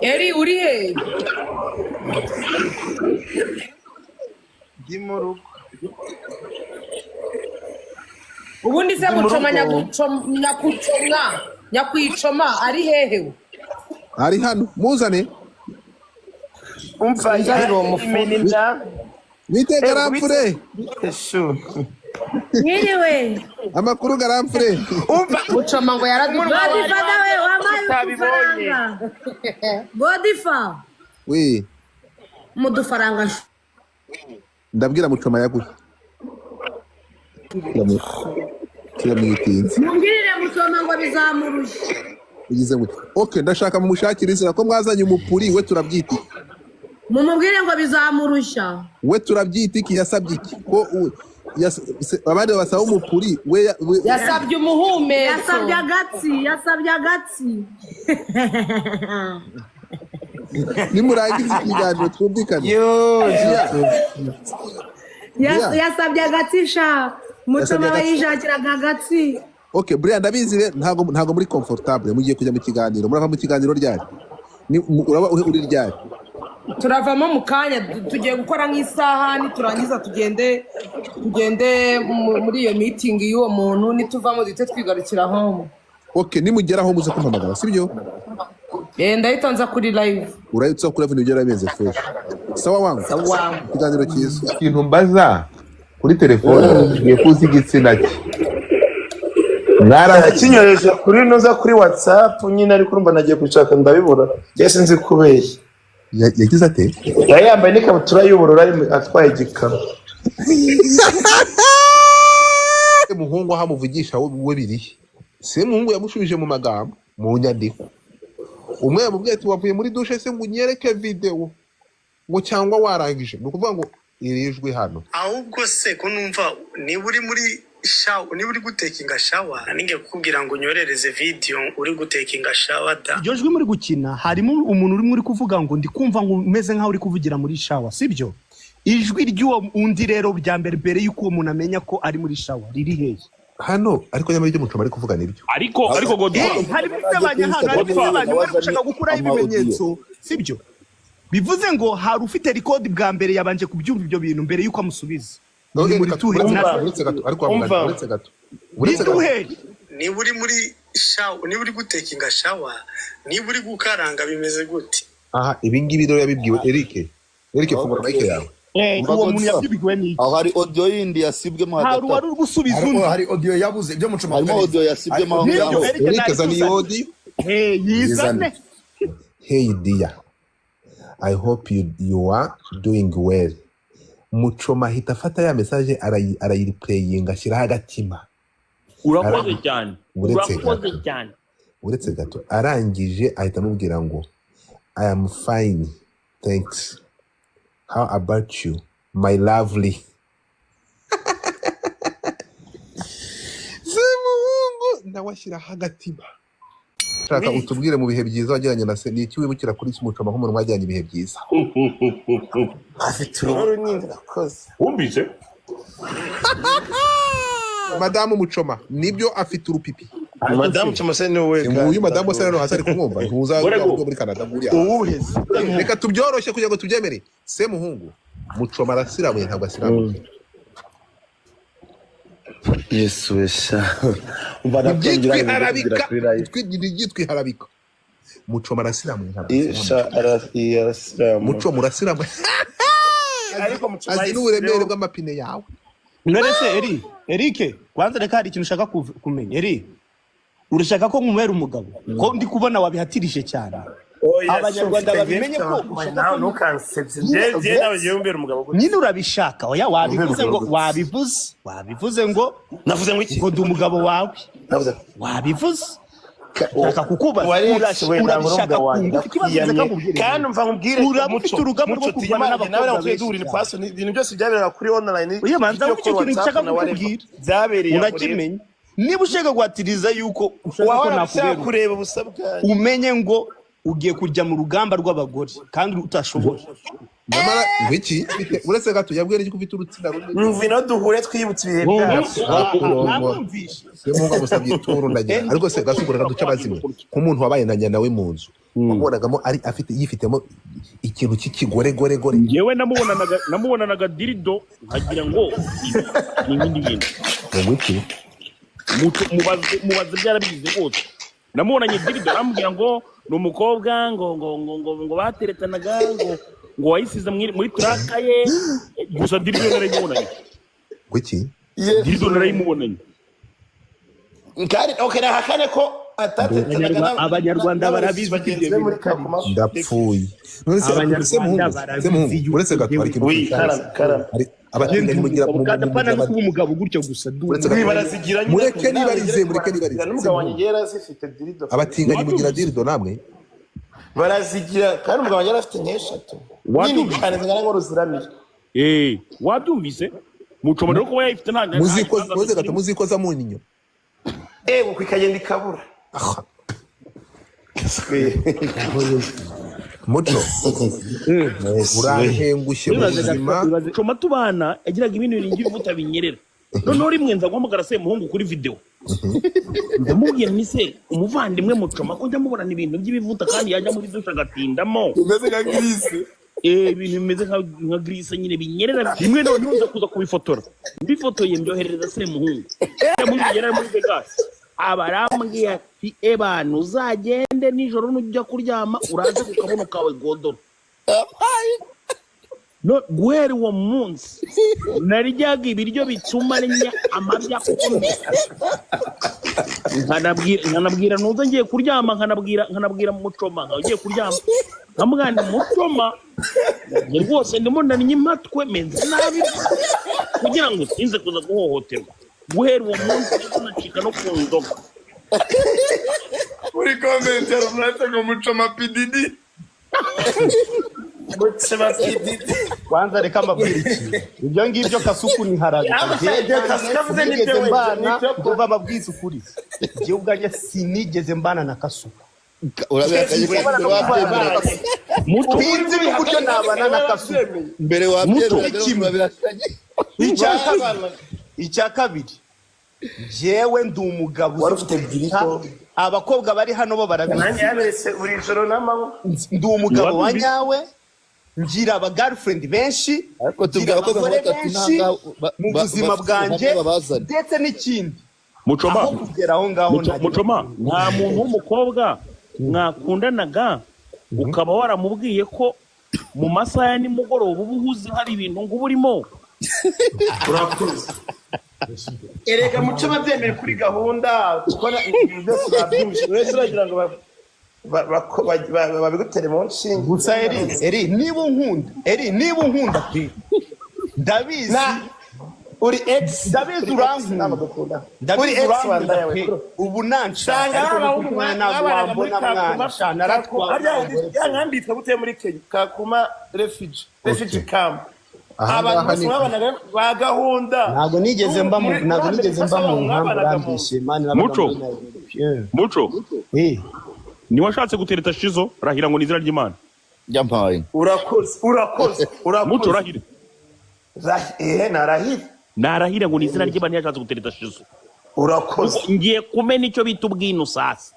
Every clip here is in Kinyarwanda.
Eri, uri he? Ndi mu rugo. Ubundi se Ndi mu Mucoma, rugo. Nyakucomwa, nyakwicoma ari hehe we? Ari hano, muzane. Umva. Nzanira uwo mufu. Imena inda. Bite, garamfure? Eshu. Mwiriwe. Amakuru, garamfure? Umva. Mucoma ngo yaraduhaye. Godfather we, wampaye Utabibonye. udufaranga. Godifa. We. Mu dufaranga. Ndabwira Mucoma yaguhe. Kiramwitinze. Mumbwirire Mucoma ngo bizamurushya. Ugize ngo okay, ndashaka mumushakire izina ko mwazanye umupuri we, turabyita iki? Mumubwire ngo bizamurushya. We turabyita iki? Yasabye iki ko abandi basaba umupuri, we Yasabye umuhumetso. Yasabye agatsi, yasabye agatsi. Nimurangiza ikiganiro twumvikane. Yo. Yeah. Yeah. Yasabye agatsi sha Mucoma. Yasabye agatsi. Yishakiraga agatsi. Okay, buriya ndabizi re, ntago muri comfortable. Mugiye kujya mu kiganiro, murava mu kiganiro ryari? Uraba uri ryari? Turavamo mu kanya, tugiye gukora nk'isaha, niturangiza tugende muri iyo meeting y'uwo muntu, nituvamo duhite twigarukira home. Okay, nimugeraho muze kumpamagara, sibyo? Eh, ndahita nza kuri live. Urahita kuri ibintu byari bimeze fresh. Sawa wangu. Sawa. Ikiganiro cyiza. Ikintu mbaza kuri telefone, ngiye kuzi igitsina cye mwara. Yakinyoreje kuri nuza kuri WhatsApp nyine, ariko urumva nagiye kubishaka ndabibura. Njye sinzi kubeshya. Yagize ate? Yari yambaye n'ikabutura y'ubururu, ari atwaye igikamyo. Muhungu aho amuvugisha we birihe? Se muhungu yamushubije mu magambo, mu nyandiko. Umwe yamubwiye ati: "Wavuye muri dushe se ngo unyereke video ngo cyangwa warangije?" Ni ukuvuga ngo iri jwi hano. Ahubwo se ko numva niba uri muri shower, niba uri gutakinga shower, ninge kukubwira ngo unyorereze video uri gutakinga shower da. Iryo jwi muri gukina harimo umuntu urimo uri kuvuga ngo ndi kumva ngo umeze nkaho uri kuvugira muri shower, sibyo? Ijwi ry'uwo undi rero rya mbere, mbere y'uko uwo muntu amenya ko ari muri shower, riri hehe? Hano ariko nyamara ibyo Mucoma ari kuvuga nibyo. Ariko Godfa. Harimo isebanya hano, harimo isebanya bari gushaka gukuraho ibimenyetso, sibyo? Bivuze ngo hari ufite record bwa mbere yabanje kubyumva ibyo bintu mbere y'uko amusubiza. Ni muri tuhe? Uretse gato ariko, Umva. wamugani, uretse gato, uretse gato. Biduhe. Niba uri muri shower, niba uri gutakinga shower, niba uri gukaranga, bimeze gute? Aha, ibi ngibi rero yabibwiwe Eric. Eric, fungura mic yawe. Umva, Uwo muntu Godfa. yabyibwiwe n'iki? Aho hari audio yindi yasibwemo Hari hagati uwari aho. uri gusubiza Harimo undi. hari audio yabuze ibyo Mucoma Harimo avuga. audio yasibwemo aho Nibyo, ngaho. Eric. Eric, zana iyo audio. Hey, yizane. "Hey dear, I hope you are doing well." Mucoma ahita afata ya message arayireplayinga, ashyiraho agatima. Urakoze cyane. Uretse Urakoze gato. cyane. Uretse gato, arangije ahita amubwira ngo: "I am fine, thanks. How about you, my lovely?" Semuhungu nawe ashyiraho agatima. Shaka utubwire mu bihe byiza wagiranye na se, ni iki wibukira kuri Mucoma nk'umuntu mwagiranye ibihe byiza? Afite uruhu runini, urakoze. Wumvise? Madamu Mucoma nibyo, afite urupipi. Madamu Mucoma se ni wowe? Nguyu madamu se rero hasi ari kumwumva, ntuza Urego. muri Canada nguriya. Uwuhe se? Reka tubyoroshye kugira ngo tubyemere. Semuhungu, Mucoma arasiramuye, ntabwo asiramuye? Yesu we sha, umva, nakongera Ibyitwa kuri live. Ibyitwa iharabika. Mucoma arasiramuye, ntabwo asiramuye? Isha arasilamu. Mucoma urasiramuye? Ariko Mucoma Azi n'uburemere bw'amapine yawe. None se eri Eric, kwanza reka, hari ikintu ushaka kumenya. Eri, urashaka ko nkumera umugabo, ko ndi kubona wabihatirije cyane? Abanyarwanda babimenye ko ushaka ko Ntukansebye. Nyine Njye nawe ngiye umbera umugabo gute? Nyine urabishaka. Oya, wabivuze ngo Umugabo gute? wabivuze ngo Navuze ngo iki? ngo ndi umugabo wawe. Navuze Wabivuze. Ndashaka kukubaza, Wari ex we, ntabwo uri urabishaka umugabo wanjye. kungufu? Ikibazo nze Ndakwiyamye. kakubwire. Kandi umva nkubwire, Uraba Muco, ufite urugamba rwo Muco, kurwana tuyamane, nawe n'abakobwa nawe benshi duhurira cyane. ipaso, ibintu byose byaberaga kuri online. Oya, manza video wumve icyo call, kintu WhatsApp nshaka na whatever. kukubwira. Byabereye aho rero. Urakimenya niba ushaka guhatiriza yuko ushaka ko Wahora ushaka nakubera, kureba ubusa bwanjye. umenye ngo ugiye kujya mu rugamba rw'abagore kandi utashoboye. Nyamara ngwiki, uretse gato, yabwiye n'iki ko ufite urutsina runini? Ngwino duhure twibutse ibihe byacu. Namwumvishe. Semuhungu amusabye ituru, ndagira. Ariko se gasukura, duce abazimwe, nk'umuntu wabaye na nyina we mu nzu. Wamubonagamo ari afite, yifitemo ikintu cy'ikigoregoregore. Njyewe namubonanaga dildo, nkagira ngo ni ibindi bintu. Ngo iki? Mubaze, byarabigize rwose. Namubonanye dildo, arambwira ngo ni umukobwa ngo bateretanaga, ngo wayisize muri turaka ye. Gusa dildo narayimubonanye. Ngo iki? Dildo narayimubonanye. Kandi okay, nahakane ko atatetanaga. Abanyarwanda barabizi ko ibyo bagenzi be muri bintu atari Kakuma. Ndapfuye. None se Abanyarwanda Semuhungu, barabizi Semuhungu, yuko uretse gato, hari ikintu Oui, cyane. karame karame. Hari abatinganyi mugira Kandi apana no mugira kuba umugabo gutyo gusa du. Uretse gato. Oui, barazigira nyine. Mureke nibarize, mureke nibarize. N'umugabo wanjye yari azifite dildo. Abatinganyi mugira dildo namwe? Barazigira, kandi umugabo wanjye yari afite nk'eshatu nini Wabyumvise? cyane, zingana nk'uruziramire. Wabyumvise, Mucoma rero kuba yayifite nta Muzikoza, nta uretse gato, muzikoza mu ninyo? Ewe, ikagenda ikabura. Ah, Muco, urantengushye mu buzima. Mucoma tubana yagiraga ibintu biringira ibivuta binyerera. Noneho rimwe nza guhamagara Semuhungu kuri video, ndamubwira nti: "Se umuvandimwe Mucoma, ko njya mubonana ibintu by'ibivuta, kandi yajya muri douche agatindamo?" Umeze nka grease. Ibintu bimeze nka grease nyine, binyerera rimwe. Noneho nza kuza kubifotora, mbifotoye mbyoherereza Semuhungu. Semuhungu yari ari muri Vegas, aba arambwiye ati: "Ebana, uzagende nijoro nujya kuryama uraze ku kabuno kawe godoro." No, guhera uwo munsi naryaga ibiryo bituma ndya amabya akomeye, nkanabwira nuza ngiye kuryama, nkanabwira Mucoma ngiye kuryama, nkamubwira nti: "Mucoma, njye rwose ndimo ndarya impatwe, meze nabi, kugira ngo sinze kuza guhohoterwa." Guhera uwo munsi rero nacika no ku nzoga. Muri comment hari umuntu ngo Mucoma pididi. Mucoma pididi. Kwanza reka mbabwire ikintu, ibyo ngibyo Kasuku ni harabika. Ibyo Kasuku avuze nibyo. Sinigeze We, mbana nibyo. Kuva mbabwiza ukuri, njyewe ubwanjye sinigeze mbana na Kasuku. Urabihakanye ko mbere wabyemeraga? Muco. Sinzi n'uburyo nabana na Kasuku. Mbere wabyemeraga, Kimwe. urabihakanye. Icya kabiri, njyewe ndi umugabo Wari uzi ufite ebyiri ko abakobwa bari hano bo barabizi. Nanjye yaberetse buri joro n'amanywa. Ndi umugabo wa Wabyumvise? nyawe, ngira aba girlfriend benshi, Ariko ngira tubwira abakobwa abagore batatu benshi ntabwo mu buzima bafite bwanjye. ubuhamya babazana. Ndetse n'ikindi, Mucoma. aho kugera aho ngaho nagera. Mucoma, nta muntu w'umukobwa mwakundanaga ukaba waramubwiye ko mu masaha ya nimugoroba uba uhuze, hari ibintu ngo uba urimo? Urakoze. Erega Muco babyemeye kuri gahunda, kuko ibintu byose babyumvise. Buri wese uragira ngo babigutere mu nshinge. Gusa Eri, niba unkunda, Eri, niba unkunda pe, ndabizi. Na uri ex. Ndabizi Uri ex, urankunda. ntabwo dukunda. Uri Ndabizi ex urankunda wanda yawe pe, ubu nanshaka, Sanga ariko abahungu kuko ntabwo mwabanaga muri wambona Kakuma. mwana sha, naratwawe. Harya ya nkambi yitwa gute muri Kenya? Kakuma refugee camp. Aha Abantu ngaha bose ni mwabanaga ba gahunda. Ntabwo Muri nigeze mba mu Amerika nkambi. mwabanaga mu Urambishe man, nabaga Muco. muri Nairobi. Yeah. Muco. Eh. Niwe washatse gutereta Shizo? Rahira ngo ni izina ry'Imana. Yampaye. Urakoze, urakoze. Muco. Urakoze. Rahira. Narahira. Narahira ngo ni izina ry'Imana, yashatse gutereta Shizo. Urakoze. Ngiye kumena icyo bita ubwino sasa.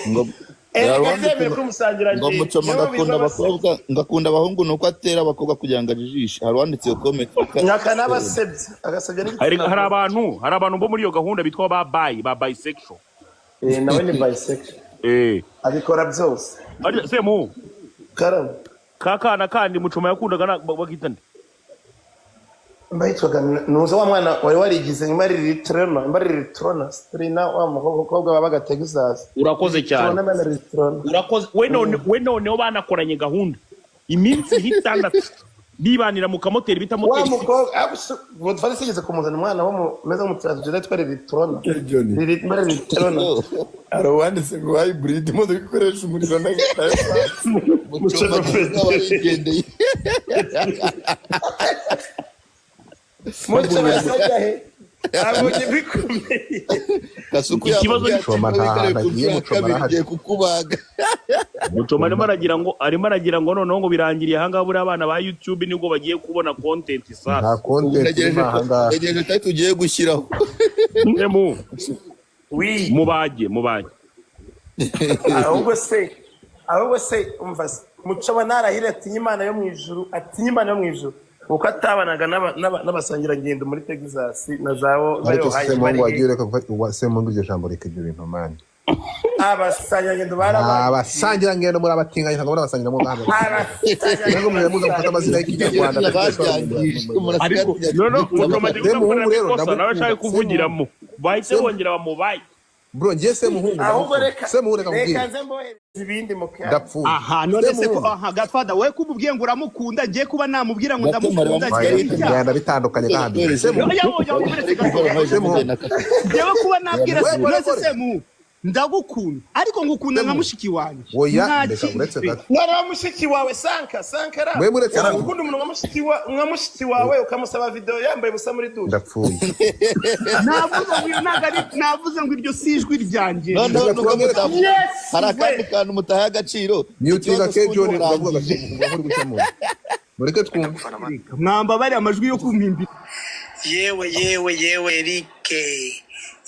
Ngo Erega Yarwanditse byemeye kuri ngo umusangirangendo. Mucoma ngakunda abakobwa, ngakunda abahungu, nuko atera abakobwa kugira ngo ajijishe. Hari uwanditse iyo comment. Nyaka n'abasebya, agasebya n'igitsina. Hari abantu bo muri iyo gahunda bitwa ba bi, ba bisexual. Eh, nawe ni bisexual. Abikora byose. Arya, Semu. Karame. Kakana kandi Mucoma yakundaga bakita nde? Mba yitwaga nuza wa mwana wari warigize nyuma ari Litrona, mba ari Litrona Strina, wa mukobwa wabaga Texas. Urakoze cyane. Trona mba Litrona. Urakoze. We noneho banakoranye gahunda iminsi nk'itandatu, bibanira mu kamoteri bita Wa moteri. mukobwa Godfather sigeze kumuzana umwana wo mu meze nk'umutransgender witwa Litrona. Johnny. Mba ari Litrona. Hari uwanditse ngo hybrid, imodoka ikoresha umuriro na esanse. Mucoma warigendeye. Muco basajya he? Abonye bikomeye. Kasuku Ikibazo yamubwiye ni ati Mucoma nta wikoreye hantu ku agiye, nshuro ya Mucoma kabiri arahari. ngiye kukubaga. Mucoma arimo aragira ngo noneho ngo birangiriye ahangaha, buriya abana ba YouTube nibwo bagiye kubona content Nta sasa. Ubu content ntegereje irimo aha ngaha. ntegereje tari tugiye gushyiraho. Emu. Oui. Mubage, mubage. Ahubwo se Ahubwo se umva se, Mucoma narahire, atinye Imana yo mu ijuru, atinye Imana yo mu ijuru, kuko atabanaga n'abasangirangendo muri Texas na za Ariko se Ohio. Semuhungu, Bari wagiye ureka Semuhungu, iryo jambo, reka ibyo bintu, man. Abasangirangendo barabaye. Abasangirangendo muri abatinganyi, ntabwo muri abasangira mu ntabwo muza mufata amazina y'Ikinyarwanda. Ariko noneho Mucoma ari Semuhungu gukora rero ikosa, nawe ashaka ndamukunda. kuvugiramo, bahise bongera bamubaye. Bro, njye Semuhungu Ahubwo ndamukunda. reka Semuhungu, reka reka nkubwire. nze mbohereze ibindi mu kanya. Ndapfuye. Aha none se ko Semuhungu. Aha Godfather, we kumubwiye ngo uramukunda, ngiye kuba namubwira ngo Gato ndamukunda, mareba ngiye Oya, n'icyaha. Genda bitandukanye kandi. Semuhungu. Oya, oya, uretse gato. Semuhungu. Njyewe kuba nabwira We, none se we, Semu, ndagukunda, ariko ngukunda nka mushiki wanjye. Oya, Nta reka kindi uretse pe. gato. Noneho mushiki wawe Sankara, Mwe muretse waba gato. ukunda umuntu nka mushiki wawe, ukamusaba video yambaye ubusa muri douche? Ndapfuye. Navuze ngo ntabwo ari, navuze ngo iryo si ijwi ryanjye. Noneho Reka nubwo twongere. mutavuga Yes hari we akandi kantu mutahaye agaciro. Mutinga. Ikibazo si Kejo ni undi uravuga urangije. uri gukemura, mureke twumve. Mwamba bari amajwi yo kumpimbira. Yewe yewe yewe, Eric,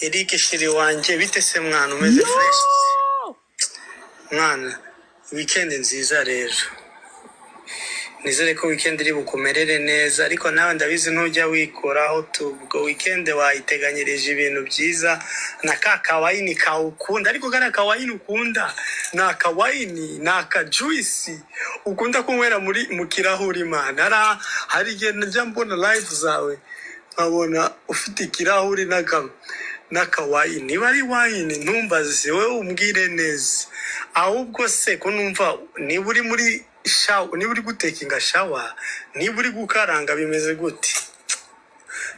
Eric chéri wanjye, bite se mwana? Umeze fresh mwana? Weekend nziza rero, nizere ko weekend iri bukumerere neza. Ariko nawe ndabizi ntujya wikoraho tu. Ubwo weekend wayiteganyirije ibintu byiza na ka kawayini kawukunda. Ariko kariya kawayini ukunda ni akawayini, ni akajuice ukunda kunywera muri mu kirahuri, man. Hari igihe njya mbona live zawe nkabona ufite ikirahuri n'akawayini, niba ari wine ntumbaze, wowe umbwire neza. Ahubwo se ko numva niba uri muri shower, niba uri gutakinga shower, niba uri gukaranga, bimeze gute?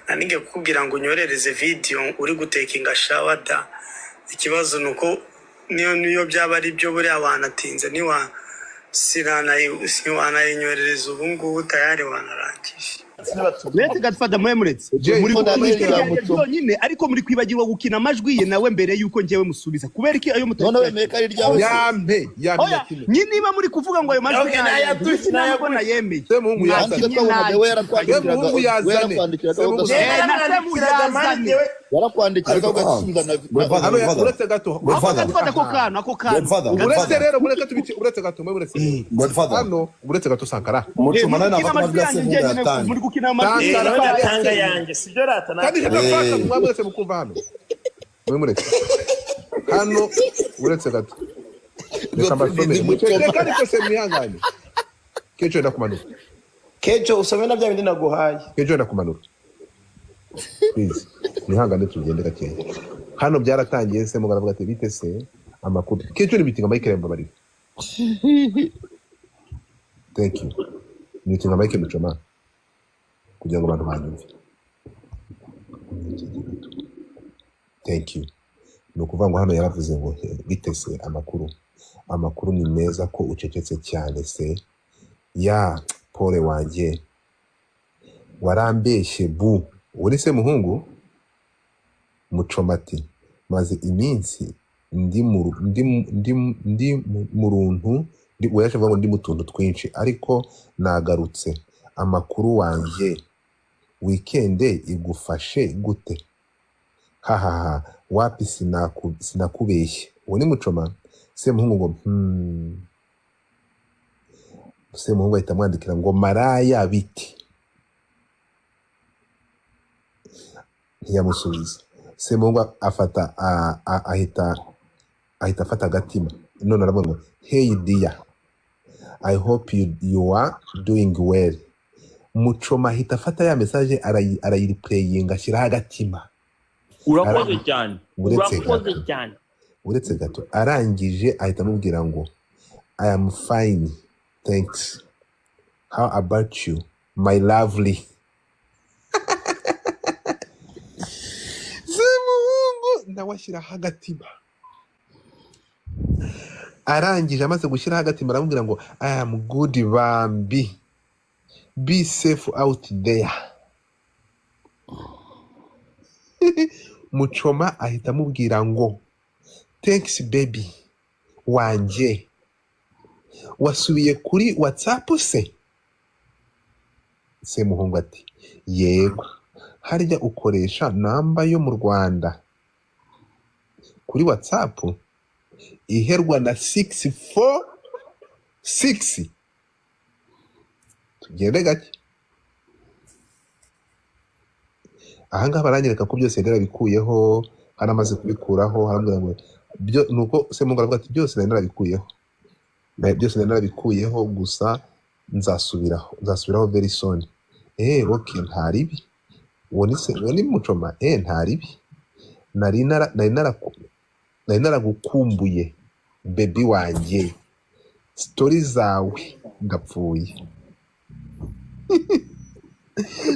Nari kukubwira ngo unyoherereze video uri gutakinga shower da. Ikibazo ni uko niyo byaba ari byo, buriya wanatinze, niwa sinanayinyoherereza ubu ngubu, tayari wanarangije. Uretse Godfather, mwe muretse Jay, muri Ko muri nabera ryanjye Mucoma. byonyine, ariko muri kwibagirwa gukina amajwi ye nawe mbere yuko njyewe musubiza. Kubera iki ayo None wemeye ko ari iryawe se? Yampe, yampe. Oya. Kimwe. Nyine niba muri kuvuga ngo ayo majwi Okay, yanjye, nayaduhe, ntabwo nayemeye. Semuhungu Kandi yazane. twe twabonaga we yarakwandikiraga, Semuhungu we yazane. yarakwandikiraga Semuhungu ugasubiza. Eh, na Semu Yaramwandikiraga mani yazane. njyewe. Yarakwandikiraga Ariko ugasubiza na Godfather, Hano Godfather. uretse gato. Ako Godfather. Godfather, ako kantu, ako kantu. Godfather. Uretse Godfather. rero mureke tubice, uretse gato, mwe muretse. Godfather. Hano uretse gato, Sankara. Mucoma Muri nawe gukina nafata amajwi amajwi ya yanjye Semuhungu njyenyine, yatange. muri gukina amajwi. Sankara. Nawe ndatanga yanjye, sibyo rata? Kandi Natanga. shaka faka, mwa muretse mukumva hano. Mwe muretse hano, uretse gato, reka mbasomere. Mucoma. Reka, ariko se mwihangane. Kejo, ndakumanura. Kejo, usome na bya bindi naguhaye. Kejo, ndakumanura, please mwihangane, tugende gakeya. Hano byaratangiye, se mugabo aravuga ati: "Bite se, amakuru?" Kejo ni mitinga Michael, mbabarira. Thank you. Mitinga Michael Mucoma kugira ngo abantu banyumve. Thank you. Ni ukuvuga ngo hano yaravuze ngo: "Bite se, amakuru?" "Amakuru ni meza, ko ucecetse cyane se?" "Ya pole wanjye, warambeshye bu." Uwo ni Semuhungu. Mucoma ati: "Maze iminsi ndi mu ru- ndi mu- ndi mu- ndi mu runtu we yaje avuga ngo ndi mu tuntu twinshi, ariko nagarutse. Amakuru wanjye, weekend igufashe gute?" "Hahaha, wapi, sinakubeshye." Uwo ni Mucoma. Semuhungu ngo: Semuhungu ahita amwandikira ngo: "Maraya, biti?" Ntiyamusubiza. Semuhungu afata ahita afata agatima. None aravuga ngo: "Hey dear, I hope you are doing well." Mucoma ahita afata ya message arayireplayinga, ashyiraho agatima. Urakoze cyane. Uretse Urakoze gato. cyane. Uretse gato. Arangije ahita amubwira ngo: "I am fine, thanks. How about you, my lovely?" Semuhungu nawe ashyiraho agatima. Arangije, amaze gushyiraho agatima, aramubwira ngo: "I am good bambi, be safe out there." Mucoma ahita amubwira ngo: "Thanks baby wanjye, wasubiye kuri WhatsApp se?" Semuhungu ati: "Yego, harya ukoresha namba yo mu Rwanda kuri WhatsApp iherwa na 64?" Six. Tugende gake. Ahangaha baranyereka ko byose yari yarabikuyeho, haramaze kubikuraho, harambwira ngo byo nuko Semuhungu aravuga ati byose nari narabikuyeho. Byose nari narabikuyeho, gusa nzasubiraho, nzasubiraho very soon. Okay, nta ribi. Uwo ni se, uwo ni Mucoma. Nta ribi. Nari naragukumbuye baby wanjye, story zawe ndapfuye.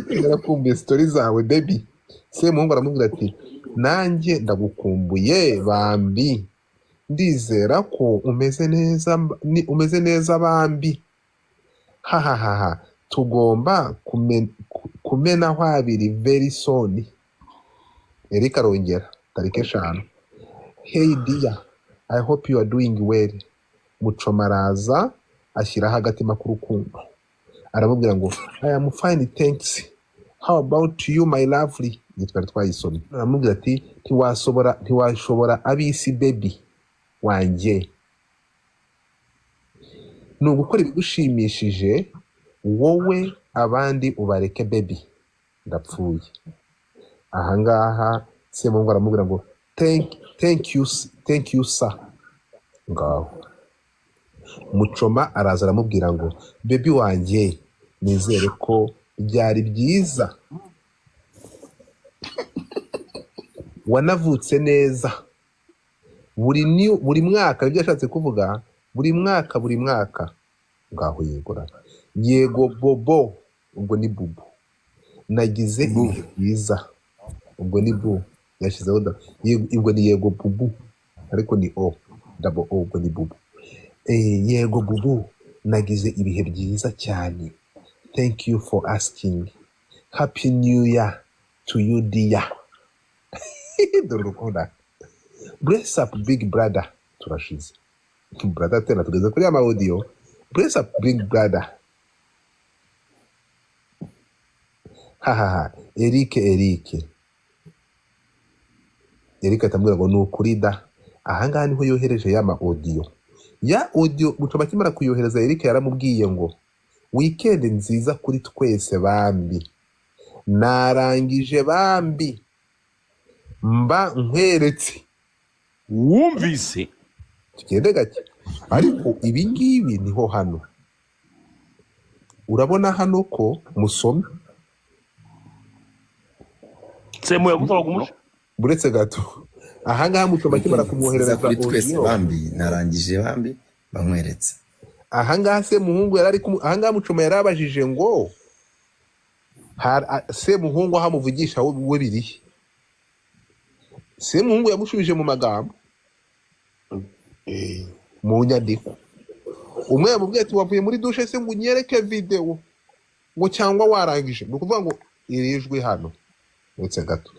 Narakumbuye story zawe baby. Semuhungu aramubwira ati nanjye ndagukumbuye bambi, ndizera ko umeze neza, ni umeze neza bambi, hahahaha, tugomba kumenaho abiri very soon. Eric arongera tariki 5, hey dear, I hope you are doing well. Mucoma araza ashyiraho agatima k'urukundo, aramubwira ngo I am fine thanks, how about you my lovely. Iyi twari twayisomye. Aramubwira ati ntiwashobora ab'isi baby wanjye, ni ugukora ibigushimishije wowe, abandi ubareke baby, ndapfuye. Ahangaha Semuhungu aramubwira ngo thank you, thank you sir. Ngaho Mucoma araza aramubwira ngo baby wanjye, nizere ko byari byiza, wanavutse neza. Buri mwaka, nibyo yashatse kuvuga, buri mwaka, buri mwaka. Ngaho yegora yego bobo, ubwo ni bubu, nagize ibihe byiza, ubwo ni bu, yashyizeho da, yego, ubwo ni yego bubu, ariko ni o double o, ubwo ni bubu. Yego bubu, nagize ibihe byiza cyane, thank you for asking, happy new year to you dear. Dore urukundo. Bless up big brother, turashize brother tena, tugeze kuri ama audio. Bless up big brother, hahaha. Eric, Eric, Eric atamubwira ngo ni ukuri da. Ahangaha niho yohereje ya ma audio, ya audio Mucoma akimara kuyohereza, Eric yaramubwiye ngo weekend nziza kuri twese bambi, narangije bambi, mba nkweretse. Wumvise? Tugende gake, ariko ibi ngibi niho hano urabona hano ko musome Semu yagusabaga umuco buretse gato. Ahangaha Mucoma akimara kumwoherereza kuri twese audio, bambi, narangije bambi, bamweretse. Ahangaha Semuhungu yarari, ahangaha Mucoma yarabajije ngo Semuhungu aho amuvugisha we birihe. Semuhungu yamushubije mu magambo, mu nyandiko. Umwe yamubwiye ati wavuye muri dushe se ngo unyereke video, ngo cyangwa warangije. Ni ukuvuga ngo iri jwi hano uretse gato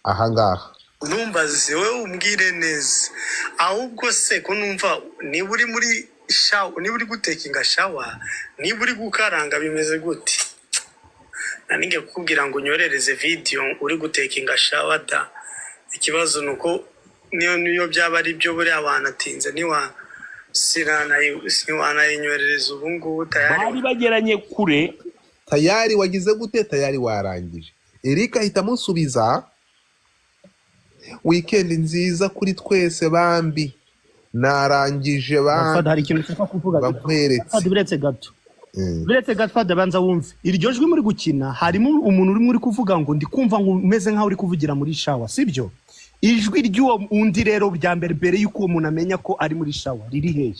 ahangaha Ntumbaze wowe, umbwire neza ahubwo se ko numva niba uri muri shower, niba uri gutekinga shower, niba uri gukaranga bimeze gute? Nari kukubwira ngo unyorereze video uri gutekinga shower da. Ikibazo ni uko niyo byaba ari byo, buriya wanatinze ntiwanayinyorereza ubu ngubu tayari. Bari bageranye kure. Tayari wagize gute? Tayari warangije. Eric ahita amusubiza weekend nziza kuri twese bambi, narangije Fada, bambi, hari ikintu nshaka kuvuga gato. bankweretse. Fada, biretse gato. Biretse gato, Fada, banza wumve iryo jwi muri gukina. Harimo umuntu urimo uri kuvuga ngo ndi kumva ngo umeze nkaho uri kuvugira muri shower, sibyo? Ijwi ry'uwo undi rero rya mbere, mbere y'uko uwo muntu amenya ko ari muri shower, riri hehe?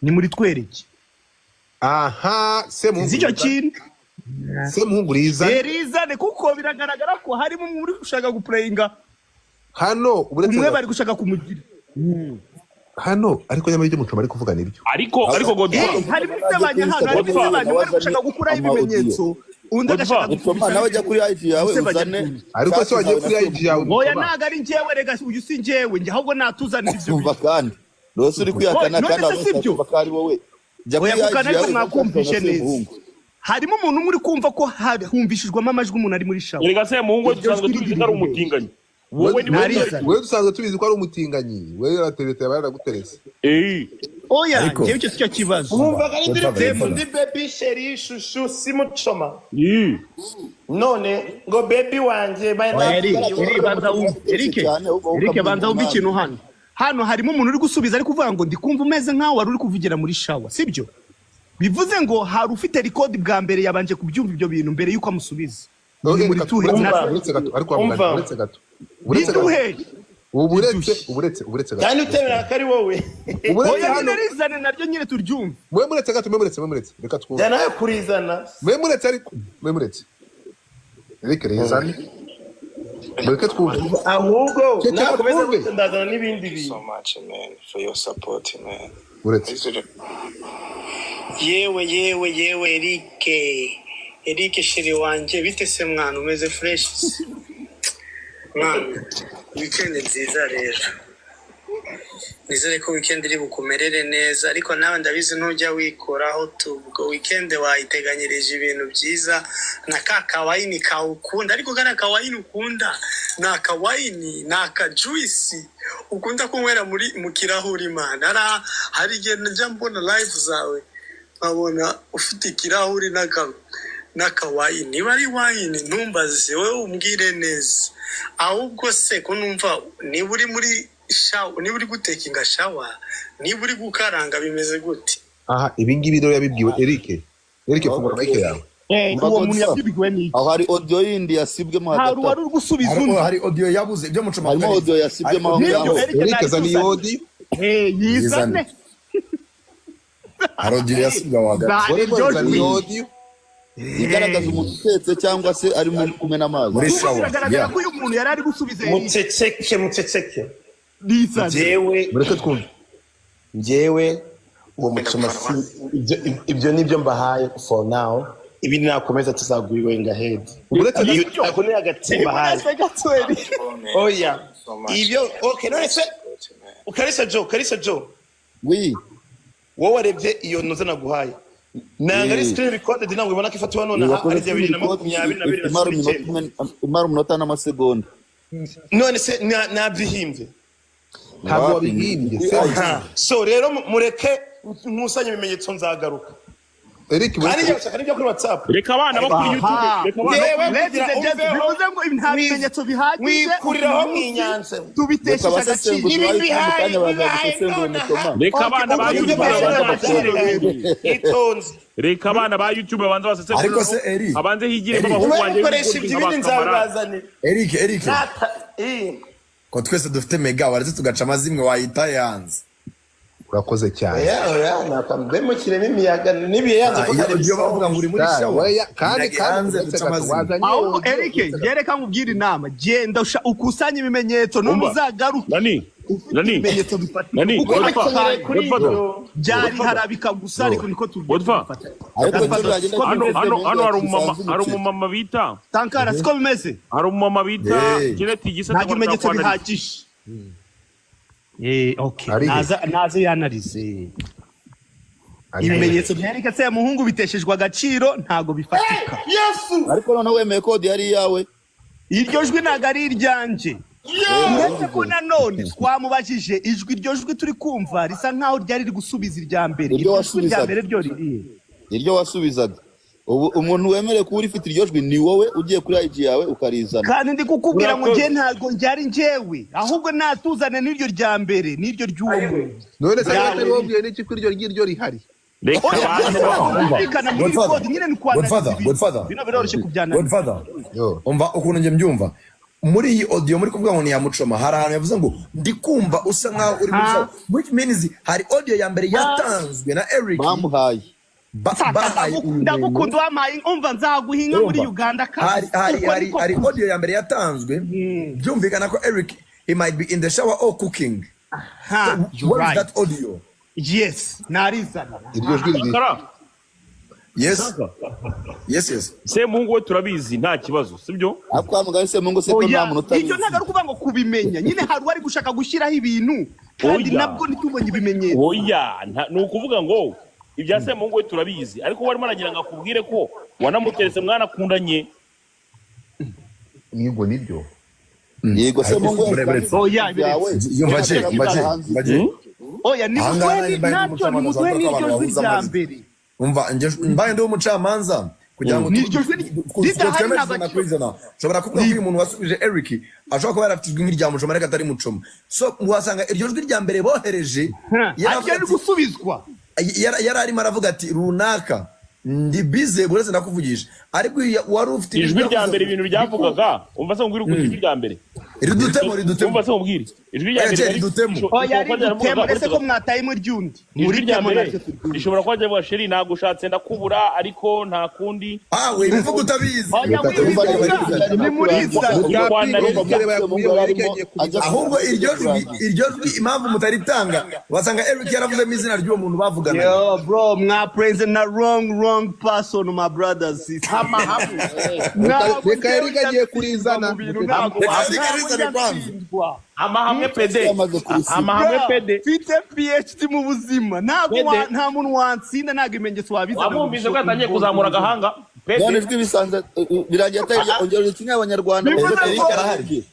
Ni muri twereke. Aha Semuhungu Sinzi icyo kintu. Semuhungu rizane. Rizane, kuko biragaragara ko harimo umuntu uri gushaka gupureyinga hano uretse umwe gato. Bari gushaka kumugira Hano ariko nyamara ibyo Mucoma ari kuvuga nibyo. Ariko Godfa, Harimo isebanya hano, harimo isebanya. Umwe ari gushaka gukuraho ibimenyetso, undi agashaka Mucoma, nawe jya kuri IG yawe gusebanya. uzane Ariko se wagiye kuri IG yawe, Oya, Mucoma? ntabwo ari njyewe rega, uyu si njyewe, njye ahubwo natuzanira ibyo Umva bintu. kandi rwose uri kwihakana None kandi se abantu si byo? bose ko ari wowe. Jya Oya, kuri kuko IG ariko yawe mwakumvishe uzane neza. Semuhungu. Harimo umuntu umwe uri kumva ko humvishijwemo amajwi umuntu ari muri shower. Erega Semuhungu we Iryo dusanzwe jwi tuzi ko ari riri umutinganyi. Wowe ni Narizana. Wewe dusanzwe tubizi ko ari umutinganyi, wewe yarateretse, yaba yaraguteretse. Oya. Ariko- Njyewe icyo si cyo kibazo. Mwumvaga ari Godfather, indirimbo Godfather. ndi baby, chérie, chouchou, si mucoma none ngo baby wanjye my Oya, love. Eric, Eric, banza wumve. Eric, Cyane, ahubwo wowe Eric, banza wumve ukamwumva. ikintu hano. Hano harimo umuntu uri gusubiza, ari kuvuga ngo ndi kumva umeze nkaho wari uri kuvugira muri shower, sibyo? Bivuze ngo hari ufite record bwa mbere yabanje kubyumva ibyo bintu mbere yuko amusubiza. Ni muri tuhe? Umva. Uretse gato ariko, wa mugani, Umva. uretse gato, uretse gato. Biduhe. Ubu uretse, uburetse, uburetse gato. Kandi utemera ko ari wowe. Uburetse Oya, hano. nyine rizane naryo nyine turyumve. Mwe muretse gato, mwe muretse, mwe muretse, reka twumve. Jya nawe kurizana. Mwe muretse ariko, mwe muretse. Eric, rezane, mureke twumve. Ahubwo Ceceka nakomeza twumve. gutyo ndazana n'ibindi bintu. So much, man, for your support, man. Uretse. Yewe, yewe, yewe, Eric, Eric chéri wanjye, bite se mwana? Umeze fresh mwana? Weekend nziza rero. Nizere ko weekend iri bukumerere neza, ariko nawe ndabizi ntujya wikoraho tu. Ubwo weekend wayiteganyirije ibintu byiza na ka kawayini kawe ukunda. Ariko kariya kawayini ukunda ni akawayini, ni akajuice ukunda kunywera muri mu kirahuri, man. Hari igihe njya mbona live zawe nkabona ufite ikirahuri n'akawayini, niba ari wine ntumbaze, wowe umbwire neza. Ahubwo se ko numva niba uri muri shower, niba uri gutakinga shower, niba uri gukaranga, bimeze gute? Aha, ibi ngibi rero yabibwiwe Eric. Eric, fungura mic yawe. Umva Uwo muntu Godfather. yabyibwiwe n'iki? Aho hari audio yindi yasibwemo Hari hagati uwari aho. uri gusubiza Hari undi. Hari audio yabuze ibyo mucoma. Harimo audio yasibwemo aho Nibyo, ngaho. Eric. Eric, zana iyo audio. Yizane. Yizane. Hari audio yasibwe aho hagati. Zana Wowe iryo zana jwi. iyo audio. Igaragaza umuntu utetse cyangwa se arimo kumena amazi. Muri Kuko shower. biragaragara Yeah. ko uyu muntu yari ari gusubiza Eric. Muceceke, muceceke. Yizane. Njyewe Mureke twumve. Njyewe uwo mucoma si ibyo nibyo mbahaye for now. Ibindi nakomeza tuzaguye ahead. Uretse gato. Iyo ako ni hagati mbahaye. Uretse gato, Eric. Oya, ibyo okay. None se Kalisa Joe, Kalisa Joe, Oui. wowe warebye iyo noza naguhaye, nanga ari screen recorded, ntabwo ubona ko ifatiwe nonaha? Wakoze Ari bibiri na makumyabiri na bibiri na imara cumi umunota n'icyenda. umwe, imara umunota n'amasegonda. None se nabyihimbye? Ntabwo wabihimbye se. Aha. So rero mureke nkusanye ibimenyetso, nzagaruka. Eric, Kandi uretse. njye gushaka n'ibyo kuri WhatsApp. Reka abana bo kuri YouTube, reka abana. Yewe, Ladies kugira and gentlemen, umveho, bivuze ngo nta bimenyetso bihagije wikuriraho uyu mu munsi inyanja. Reka tubitesheje agaciro. abasesenguzi Ibi bahitamo bihaye, kanya baza bibaye gusesengura nonaha. mucoma. Reka abana ba Ibyo YouTube babanza babanze bakore. basesengure. Itonze. Reka abana ba YouTube babanze basesengure. Ariko se Eric, Abanze higiremo Eric. abahungu Nyuma yo banjye gukoresha ibyo, ibindi b'abakamarade. nzabibazanira. Eric, Eric, Nata. ko twese dufite mega, waretse tugaca amazimwe wayita yanze. Urakoze cyane. Oya, oya, nakambe imiyaga n'ibihe yanze Ah, ko iyo kare iyo bavuga ngo uri muri Cyane, shower, oya, kandi irage kandi hanze uretse duce gato amazimwe. wazanye Ahubwo audio. Eric, Uretse gato. gereka nkubwire inama: genda ukusanye ibimenyetso, none Umva. uzagaruke Nani ufite nani ibimenyetso bifatika, nani kuko Godfa, cyane kuri Godfather. ibyo. byari harabika gusa, ariko niko tugiye Godfa. kubifata. Ariko icyo Godfather, byagenda siko Hano bimeze? hano hano hari umumama, Kisanzwe hari umukino. umumama bita Sankara, siko bimeze? Hari umumama bita Hey. Kenneth Gisa. Ntabwo ibimenyetso bihagije. Okay. Ari he? Naza, naze yanarize. Ari he? Ibimenyetso bya Eric Semuhungu biteshejwe agaciro, ntabwo bifatika. Yesu. Ariko noneho wemeye ko audio ari iyawe. Iryo jwi ntabwo ari iryanjye, uretse ko nanone twamubajije ijwi. Iryo jwi turi kumva risa nkaho ryari riri gusubiza irya mbere. Iryo Iryo jwi rya wasubizaga. mbere ryo ririhe? Iryo wasubizaga. Ubu umuntu wemerewe kuba urifite iryo jwi ni wowe ugiye kuri IG yawe ukarizana. Kandi ndi kukubwira ngo Urakoze. njye ntabwo njyari njyewe, ahubwo natuzane n'iryo rya mbere n'iryo ry'uwo muntu. None se Yawe. atari wabwiye n'iki ko iryo ngiryo rihari? Reka Oya, abantu byose ntabwo byumvikana muri Godfather. record nyine, ni kwanariza Godfather, ibintu. Godfather. Bino biroroshye kubyanariza. Godfather, Yo. umva ukuntu njye mbyumva muri iyi audio muri kuvuga ngo ni iya Mucoma. Hari ahantu yavuze ngo ndi kumva usa nkaho uri muri shower, which means hari audio ya mbere yatanzwe na Eric. Bamuhaye. Bahaye uyu muntu. Ndagukunda, wampaye, umva, nzaguha inka muri Urumva? Uganda Hari kandi hari uko hari niko hari kuri. audio ya mbere yatanzwe, byumvikana ko Eric, he might be in the shower or cooking. Ha, So, you're what is right. that audio? Yes, narizana. Iryo jwi riri Sankara. Yes. Semuhungu we turabizi, nta kibazo, sibyo? Ariko wa mugani Semuhungu se ko nta Oya, muntu utabizi. ibyo ntabwo ari ukuvuga ngo kubimenya nyine, hari uwari gushaka gushyiraho ibintu kandi Oya. nabwo ntitubonye ibimenyetso. Oya, ni ukuvuga ngo ibya Semuhungu we turabizi, ariko warimo aragira ngo akubwire ko wanamuteretse, mwanakundanye. Yego, nibyo. Yego se Ariko mungu muremure. Oya, yawe. Yumva je, umva je, umva je. Oya, Ahangaha nimuduhe mbaye ndi ntacyo, umucamanza, nimuduhe nzavuga ko n'iryo abantu jwi bahuza rya amajwi. mbere. Umva, mbaye ndi umucamanza kugira ngo N'iryo jwi ridahari twemeze nta ijana gaciro. ku ijana, nshobora kuvuga ko uyu muntu wasubije Eric ashobora kuba yarafite ijwi nk'irya Mucoma ariko atari Mucoma. So wasanga iryo jwi rya mbere bohereje yaravuga Aryo ati- gusubizwa. Yari arimo aravuga ati runaka ndi bize buretse ndakuvugisha, ariko uyu wari ufite Ijwi rya mbere, ibintu byavugaga, umva se nkubwire ukuntu ijwi rya mbere Ridutemo, ridutemo. Umva se nkubwire ijwi rya Oya, mbere Jerry, ridutemo. Oya, rishobora kuba ridutemo. ryaravugaga Ese ko mwatayemo iry'undi? Ijwi rya Muritemo mbere naryo turyumve. rishobora kuba ryavuga: "Chéri, nagushatse ndakubura, ariko nta kundi." Ah, we bivuga utabizi. Oya, Reka wibivuga ni muriza. Ahubwo iryo jwi impamvu mutaritanga, wasanga Eric yaravuzemo izina ry'uwo muntu bavuganaga. Yo bro, mwapraise na wrong person, my brothers, sister. Reka Eric agiye kurizana. Reka Eric arizane kwanza. Amahame pede. Yamaze kurisiba. Amahame pede. Mfite PhD mu buzima, ntabwo Pede. nta muntu wansinda, ntabwo ibimenyetso wabizana. Wamwumvise ko yatangiye kuzamura agahanga None pede? ijwi bisanze birangiye atari ongera urikinye abanyarwanda. Bivuze Eric ngo- arahari.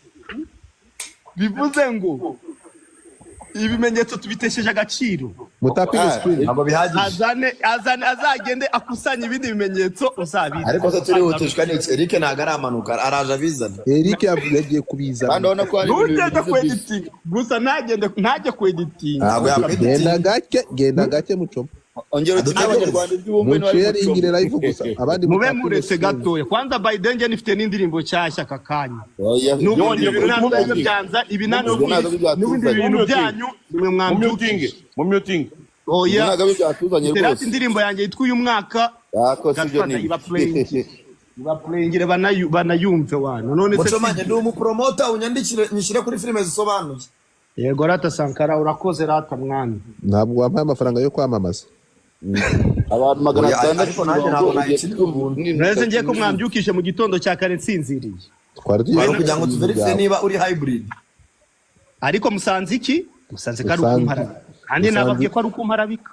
Bivuze ngo ibimenyetso tubitesheje agaciro. Mutapinge Ah, screen. Ntabwo bihagije. Azane azagende akusanye ibindi bimenyetso uzabizi. Ariko se turihutishwa n'iki? Eric ntabwo aramanuka, araje abizana. Eric yagiye kubizana. Kandi urabona ko hari ibintu Ntugende bigize bisi. kweditinga gusa, ntagende, ntajye kweditinga. Ntabwo Genda yakweditinga. gake, genda gake, Mucoma. Ongera ukinye abanyarwanda ibyo bumve niba ari Munsharingire Mucoma. live gusa, abandi Mube mutapinge muretse screen. gatoya kwanza. By then njye nifite n'indirimbo nshyashya aka kanya. Oya, N'ubundi Yongeye ibintu ntabwo kumutinga. byanza ibi Ubwo ntabwo n'ubundi byatuzanye. ibintu byanyu nimwe Mu mutinge, mwambyukije. mu mutinge. Oya. Ubwo ntabwo byatuzanye Terati rwose. indirimbo yanjye yitwa uyu mwaka. Ako si byo. Godfather Ni iba playing, iba playing, banayumve wana none se. Mucoma, njye ndi umupromota, unyandikire nyishyire kuri filime zisobanuye. Yego rata Sankara, urakoze rata mwana. Ntabwo wampaye amafaranga yo kwamamaza. Abantu magana Oya, atandatu ariko nanjye ntabwo mirongo ugiye nayikinira ubuntu. None ngiye ko mwambyukije mu gitondo cya kare nsinziriye. Twari tugiye Wari kugira ngo tuverifye niba uri hybrid. Ariko musanze iki? Musanze ko ari ukumparabika kandi nababwiye ko ari ukumparabika.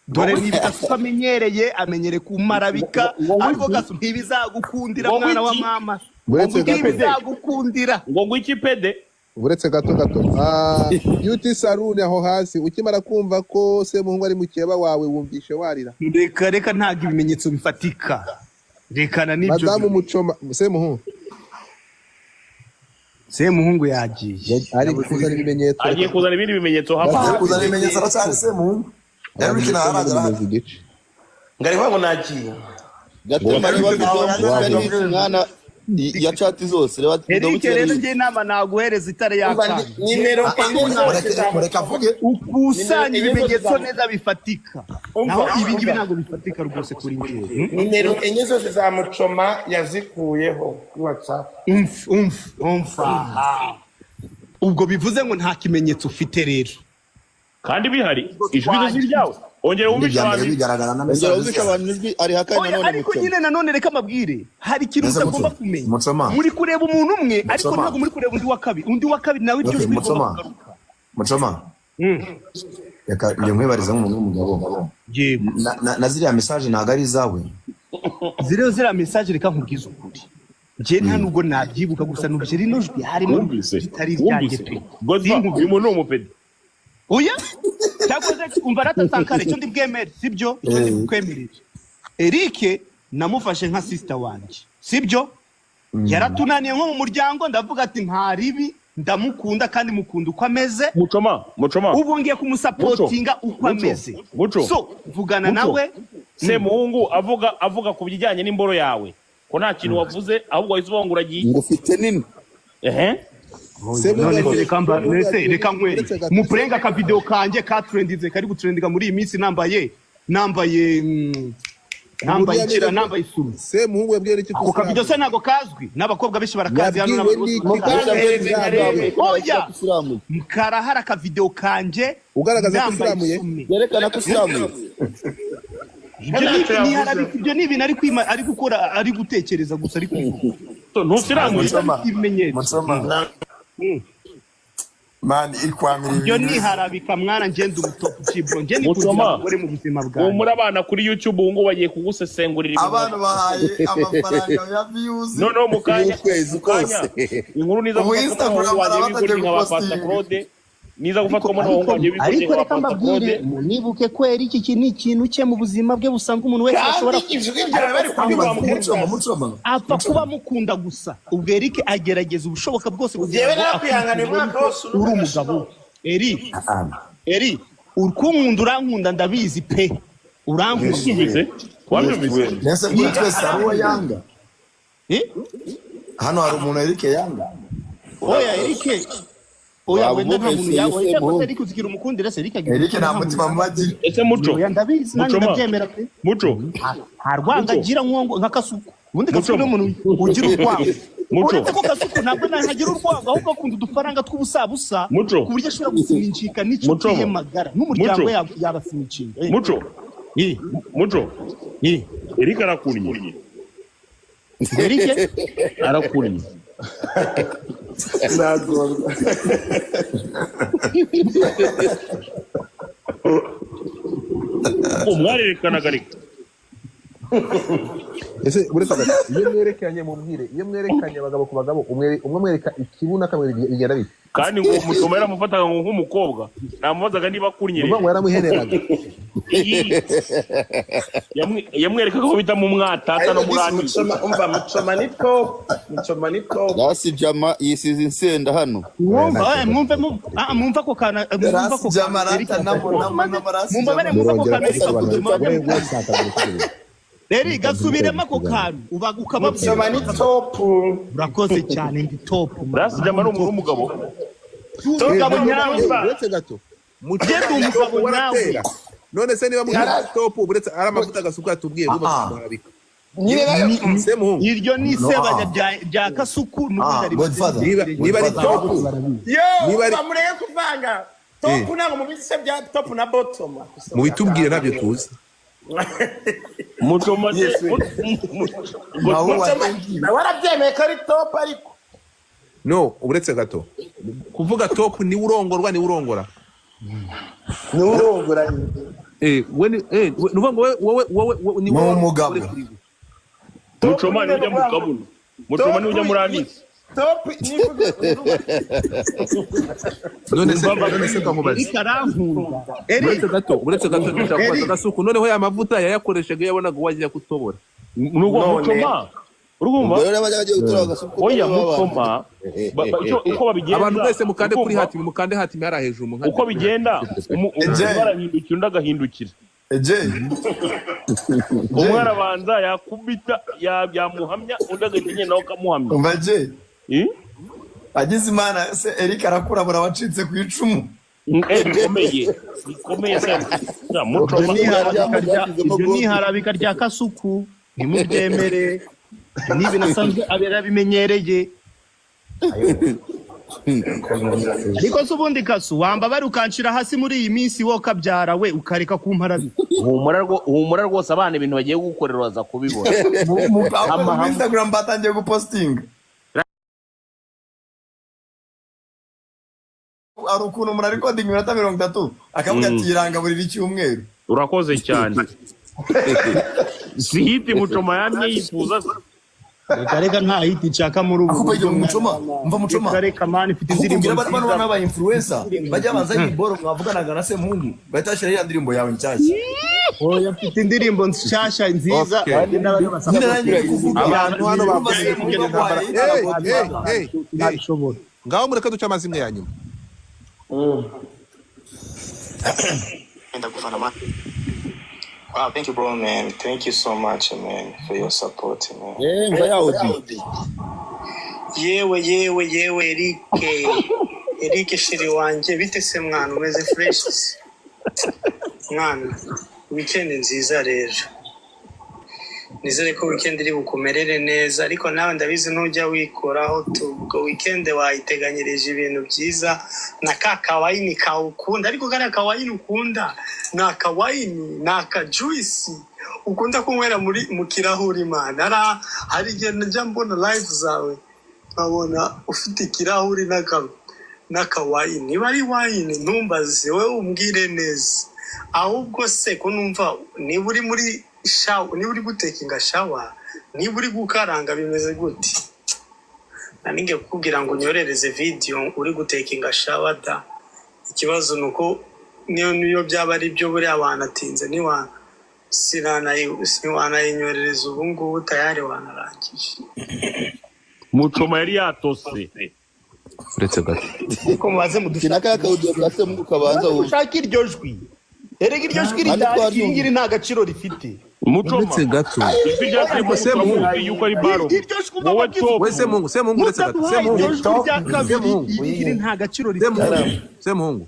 Dore niba Gasuku amenyereye, amenyereye kumparabika, ariko Gasu ntibizagukundira Ngo mwana wa iki? mama. Uretse gato. Ntibizagukundira. Ngo ngwiki pede? Uretse gato gato. Ah, Beauty Saloon aho hasi, ukimara kumva ko Semuhungu ari mukeba wawe, wumvishe warira? Reka reka, ntabwo ibimenyetso bifatika, rekana n'ibyo. Madamu Mucoma, Semuhungu Semuhungu yagiye. Ari kuzana ibimenyetso. Agiye kuzana ibindi bimenyetso hapa. Agiye kuzana ibimenyetso, aracyari Semuhungu. Eric ntaharagera. Bimeze igice. Ngari ngo nagiye. Gatema, reba video Kigali hit mwana ya chat zose, reba video. Eric Kigali rero hit. njye inama naguhereza itare Umva, yakana. Nimero enye zose za Mureka avuge. Ukusanya Nimero enye ibimenyetso zose neza bifatika. Umva, Naho ibi ngibi umva. ntabwo bifatika rwose kuri njyewe. Nimero enye zose za Mucoma yazikuyeho kuri WhatsApp. Umf umf umfa, ubwo bivuze ngo nta kimenyetso ufite rero. Kandi bihari, ijwi ryo si iryawe, ongera wumvishe N'ibya mbere abantu. bigaragara na Ongera message. wumvishe abantu ijwi ari hakanye. Oya, Nanone ariko Mucoma. nyine nanone reka amabwire, hari ikintu Mbese utagomba Mucoma, kumenya. Mucoma. Muri kureba umuntu umwe, ariko Mucoma. ntabwo muri kureba undi wa kabiri. Undi wa kabiri nawe iryo Okay, jwi rigomba Mucoma. kugaruka. Mucoma, reka njye nkwibarize nk'umuntu w'umugabo. Yego. Na ziriya message ntabwo ari izawe? Ziriya message, reka nkubwize ukuri, njye nta nubwo nabyibuka, gusa numvise rino jwi harimo Wumvise? ritari iryanjye Wumvise pe. Godfa, uyu muntu ni umupede. Oya, cyakoze umva rata Sankara, icyo ndi bwemere sibyo, icyo ndi bukwemerere, Eric namufashe nka sister wanjye, sibyo? Yaratunaniye nko mu muryango, ndavuga ati nta ribi, ndamukunda kandi mukunda uko ameze. Mucoma, Mucoma. Ubu ngiye kumusapotinga uko Muco, ameze. Muco. So vugana Muco. nawe. Semuhungu avuga ku bijyanye n'imboro yawe ko nta kintu wavuze, ahubwo wahise uvuga ngo uragiye. Ngo ufite nini? Ehe. None se reka mba Semuhungu none se yagiye- reka nkwere uretse gato. mupurenga akavideo kanjye katrendinze, kari gutrendinga muri iyi minsi, nambaye ikira, nambaye isume. Semuhungu yabwiwe n'iki ko Ako kavido se usiramuye? ntabwo kazwi n'abakobwa benshi barakazi hano Yabwiwe n'abantu n'iki bose ko barakazi. usiramuye? Oya. Usiramuye. Karahari akavideo kanjye Ugaragaza ko nambaye usiramuye? isume. Yerekana ko usiramuye. Ibyo ni ibyo ni ibintu ari kwima, ari gukora, ari gutekereza gusa, ari kuvuga. Ntusiramuye. Mucoma, Ibimenyetso. Mucoma. Man, ikwamira Ibyo ibintu. niharabika mwana, ngenda umutop bro, njye nikundira Mucoma. abagore mu buzima bwanjye. Humura, abana kuri YouTube ubu ngubu bagiye kugusesengurira ibintu. Abantu bahaye amafaranga ya views. Noneho mu kanya, Y'ukwezi mu kanya kose. inkuru niza Ubu gufatwamo Instagram n'abahungu banjye barabatangiye b'ibigoryi nka ba Pastor gupostinga. Claude, niza gufatwamo n'abahungu banjye b'ibigoryi Ariko nka ba reka Pastor mbabwire, Claude. munibuke ko Eric iki ni ikintu cye mu buzima bwe busanzwe, umuntu wese ashobora Kandi ijwi ryawe bari kubyumva muri Mucoma, Mucoma. apfa kuba amukunda gusa. Ubwo Eric agerageza ubushoboka bwose kugira Njyewe ngo narakwihanganiye akwibwire umwaka ko wose uri umugabo we. Eric, Eric, uri urankunda, ndabizi pe, urankunda. Wabyumvise? Wabyumvise? Nese kuri twese hari uwo yanga? Eh? Hano hari umuntu Eric yanga? Oya Eric, oya. Waba Wenda nta muntu umubeshyeye yawe se, oya, muhungu. Eric uzigira umukundira se, Eric agira Eric nta umutima. Mutima mubi agira. Ese Muco, Oya, ndabizi nanjye. Mucoma. Ndabyemera pe. Muco, Nta rwanga Muco. agira nka Kasuku. Ubundi Kasuku ni Mucoma. umuntu ugira urwango. Muco. Uretse ko Kasuku ntabwo ntagira urwango, ahubwo akunda udufaranga tw'ubusabusa, Muco. ku buryo ashobora gusiminjika n'inshuti Mucoma. ye magara n'umuryango Muco. we yabasiminjinga. Muco, Muco, Eric arakunnye. Eric Arakunnye. Nagorwa. Umwarerekanaga ariko. Ese uretse gato, iyo mwerekanye, mubwire, iyo mwerekanye abagabo ku bagabo, umwe amwereka ikibuno akamwereka, bigenda bite? Kandi ngo Mucoma yaramufataga ngo nk'umukobwa, namubazaga niba akunnye. Ni ukuvuga ngo yaramuhereraga? Iyi. Yamwerekaga ko bita mu mwatata no Ariko muri disi ani. Mucoma, umva, Mucoma ni top, Mucoma ni top. Rasi Jama yisize insenda hano. Mwumva, mwumve mwumva ako kantu, mwumva Rasi ako Jama kantu Eric rata namo namo namo Rasi Mumbabare, Jama. mwumve ako Murongera kantu Eric avuze. kwisobanura we we shaka. Eric, gasubiremo ako kantu uba ukababwira. Mucoma ni top. Urakoze cyane, ndi top. Rasi Jama ni umuntu w'umugabo. Umugabo nyawe. Uretse gato. Njye ndi umugabo nyawe. Waratera. None se niba mugira top, uretse ari amavuta Gasuku yatubwiye Ah. buba kumuharabika. Nyine nayo. Semuhungu. Iryo ni isebanya rya Kasuku n'ubundi Ah, ari Godfather. Niba ari top, Yo, Niba ari- umva, mureke kuvanga top, ntabwo mubizi se bya top na bottom. Mubitubwire, ntabyo tuzi. Mucoma se Yes, we. Nawe Mucoma watangiye. nawe arabyemeye ko ari top, ariko No, uretse gato, kuvuga top, niwe urongorwa, niwe urongora. Niwe urongora. We ni ni ukuvuga ngo wowe ni Ni wowe umugabo. Mucoma niwe ujya mu kabuno, Mucoma niwe ujya muri anisi. Top nivuga. None se kamubaze. Eric arankunda, Eric. Uretse gato, ndashaka kubaza Gasuku. Noneho ya mavuta yayakoreshaga iyo yabonaga uwo agiye gutobora? Nuko None. Mucoma, urumva? Ubwo rero bajya bagiye gutura Gasuku. Oya Mucoma, uko babigenza, Abantu mwese mukande kuri urumva? hatimi, mukande hatimi hariya hejuru mu Uko bigenda, Eje. umwe arahindukira undi agahindukira. Eje. Umwe arabanza yakubita, yamuhamya, undi agahita agenda nawe akamuhamya. Umva je. Eh? Agize Imana se Eric arakurabura wacitse ku icumu. Bikomeye, bikomeye se. Iryo Mucoma. ni iharabika iryo ni iharabika rya Kasuku, ntimubyemere, ni ibintu asanzwe yarabimenyereye. Ariko se ubundi Kasu, wambabare ukanshira hasi muri iyi minsi, wowe kabyara we, ukareka kumparabika. Humura rwose, abana ibintu bagiye gukorera baza kubibona. Mu Instagram batangiye gupostinga. Hari ukuntu umuntu arikodinga iminota 30 akavuga ati iranga buri icyumweru. Urakoze cyane. Si hit Mucoma yamye yifuza se? Reka reka, nta hit nshaka muri ubu Ahubwo buryo. iyo Mucoma, umva Mucoma. Reka reka man, ifite Ahubwo indirimbo ubwira bano nziza. bana ba influencer bajya banza iyi boro mwavuganaga na Semuhungu, bahita bashyira iriya ndirimbo yawe nshyashya. Oya, mfite indirimbo nshyashya nziza. Okay. Nyine nanjye ndi kuvuga. Abantu hano Urumva bavuze Semuhungu intambara. aguhaye Hey, Godfather. hey, hey, hey. Ntabishobora. Ngaho mureke duce amazimwe ya nyuma. Wow, thank you, bro, man. Thank you so much, man, for your support, man. Mva ya audio. Yewe, yewe, yewe, Eric. Eric chéri wanjye, bite se mwana, umeze fresh se? Mwana, weekend nziza rero. Nizere ko weekend iri bukumerere neza, ariko nawe ndabizi ntujya wikoraho tu. Ubwo weekend wayiteganyirije ibintu byiza na ka kawayini kawe ukunda, ariko kariya kawayini ukunda ni akawayini, ni akajuisi ukunda kunywera muri mu kirahuri, man. Hari igihe njya mbona live zawe nkabona ufite ikirahuri n'aka N'akawayini, niba ari wayini ntumbaze, wowe umbwire neza. Ahubwo se ko numva niba uri muri shower, niba uri gutakinga shower, niba uri gukaranga, bimeze gute? Nari ngiye kukubwira ngo unyorereze video uri gutakinga shower da. Ikibazo ni uko niyo byaba ari byo, buriya wanatinze, niwa siwanayinyorereza ubu ngubu, tayari wanarangije. Mucoma yari yatose. Uretse gato. Ariko mubaze Kina ka kaudio ka Semuhungu kabanza wumve. Mudushake iryo jwi. Erega iryo jwi Kandi ridahari, twaryumva. iri ngiri nta gaciro rifite. Mucoma, Uretse gato. Ijwi rya Ariko Semuhungu Semuhungu. turamuzi yuko ari baro. Iryo jwi umva Wowe amabwiriza. top. We Semuhungu, Semuhungu, uretse gato. Mutaduhaye iryo Semuhungu. jwi rya kabiri, Semuhungu. iri ngiri nta gaciro rifite. Semuhungu, Semuhungu,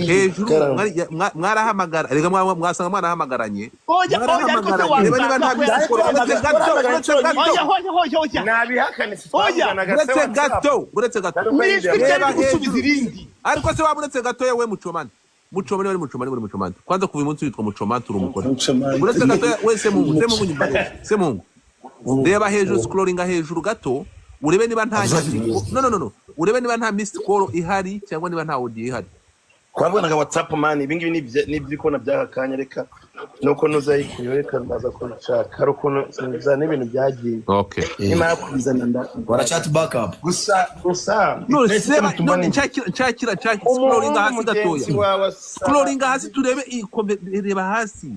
hejuru Karame. mwarahamagara, rega mwasanga mwarahamagaranye. Oya, oya, ariko se Mwarahamagaranye, reba niba wasanga nta ko missed call. Uretse gato, uretse gato. Oya, oya, oya, oya. Nabihakane. Oya. Uretse gato, uretse gato. N'ijwi ryari Reba gusubiza hejuru. irindi. Ariko se waba uretse gatoya, we Mucomante, Mucomante, wari Mucomante, wari Mucomante, kwanza kuva uyu munsi witwa Mucomante, uri umugore. Uretse gatoya, we Semuhungu, Semuhungu, nyumva neza. Semuhungu, reba hejuru, scrollinga hejuru gato, urebe niba nta nyandiko, no, no, no, no, urebe niba nta missed call ihari cyangwa niba nta audio ihari. Twavuganaga WhatsApp, man. Ibi ngibi ni iby'ikona by'aka kanya. Reka nuko ntuzayikuyeho, reka ndaza kubishaka. Hari ukuntu sinzana n'ibintu byagiye. Okay. Nimara kubizana nda Kora chat backup. Gusa gusa None seba, none nshakira, nshakira, nshakira, scrollinga umuhungu hasi gatoya. mugenzi wawe asa Scrollinga hasi turebe reba hasi.